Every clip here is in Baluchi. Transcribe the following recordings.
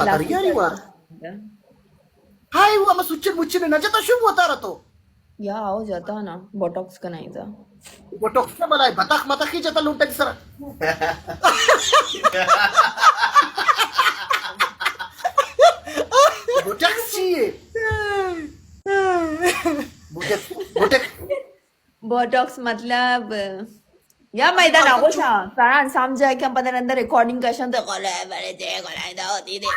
تریاری وار۔ ہائے، وہ ہم سچن مچن نہ جتا شو وتارا تو۔ یا آؤ جتا نا، بوٹاکس کنائیں تا۔ بوٹاکس نہ بلائے، بطخ مطخ ہی جتا لوٹا کی سرا۔ بوٹاکس چی ہے؟ Botox, Botox. بوٹاکس مطلب، یا میدان آگوشا، سارا سمجھا کہ ہم پتہ اندر ریکارڈنگ کشن تو گلے بڑے دے، گلے دا ہوتی دے۔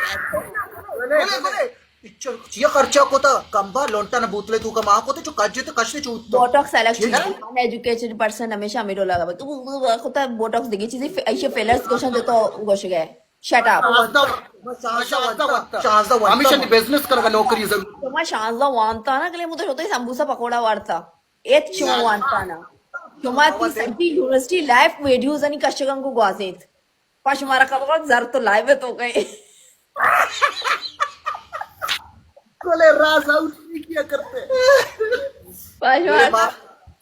گلے، گلے۔ چیا خرچہ کوتا، کمبا لونٹا نہ بوتلے تو کما کوتے، چو کجے تے کشتے چو تو۔ بوٹاکس الگ چیز ہے۔ ان ایجوکیٹڈ پرسن ہمیشہ ہمیں ڈولا گا۔ کوتا بوٹاکس دیگی چیزیں، ایشی فیلرز گوشن تو گوش گئے۔ Shut up. شانزدہ وقت، شانزدہ وقت۔ ہمیشہ دی بزنس کرگا نوکری ضرور۔ شما شانزدہ وانتا نا، کلے مو تو شوتے سمبوسہ پکوڑا وارتا۔ ایت شما وانتا نا۔ شما تی سبی یونیورسٹی لائف ویڈیوز انی کشگن کو گوازینت۔ پا شمارا کبغت زر تو لائیو تو گئے۔ کلے راز آؤٹ نہیں کیا کرتے۔ پا شمارا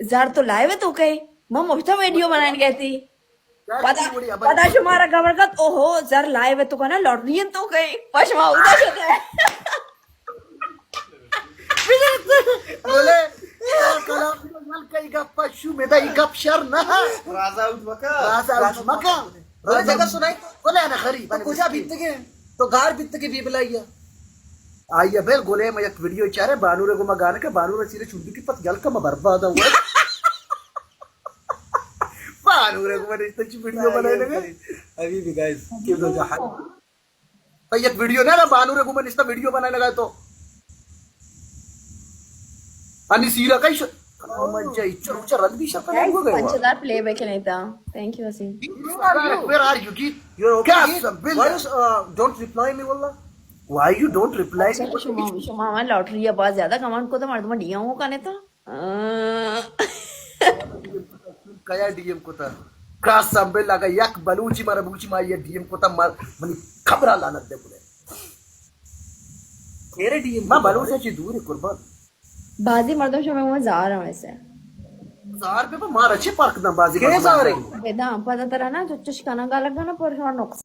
زر تو لائیو تو گئے۔ ما مفتا ویڈیو بنائیں گئے تھی۔ پدا، پدا شمارا گبر کت، اوہو، زر لائیو تو کنا، لوٹری تو کئے، پشما ادا شتے۔ بولے، کلام کئی گپ شو، میدا ای گپ شر نہ۔ راز آؤٹ مکا۔ راز آؤٹ مکا۔ راز جگہ سنائی۔ بولے نا غریب۔ تو کجا بیتگے؟ تو گار بیتگے بی بلائیا۔ آئیے بل گلے، میں یک ویڈیو چارے بانورے گو ما گانے کے بانورے سیرے چوندی کی پت گل کا ما برباد ہوا۔ بانورے گو ما نشتا چی ویڈیو بنائے لگے۔ ابھی بھی گائز، کیوں تو جہاں۔ تو یک ویڈیو نہ نا بانورے گو ما نشتا ویڈیو بنائے لگا تو۔ انی سیرا کئی ش-، او من جائی چر، چر رد بھی شکل ہو گئے۔ پنچ ہزار پلے بیک نہیں تھا۔ Thank you, Asim. Where are you, Geet? You're okay, Geet? What is, uh, don't reply me, واللہ۔ Why you don't reply me? شما، شما ہمیں لوٹری یا بہت زیادہ کمانڈ کو تو مردم ڈی ایم کو کنے تو۔ کیا ڈی ایم کو تا؟ قسم باللہ، اگر یک بلوچی مارا بوچی ما یہ ڈی ایم کو تا، مر-، منی خبر لعنت دے بولے۔ میرے ڈی ایم ما بلوچ چی دور قربان۔ بازی مردم شما ما زار ہم ایسے۔ زار پہ ما رچے پاک داں بازی کے مردم۔ زارے؟ بداں، پدا ترا نا چچش کنا گالک نا پر شما نقص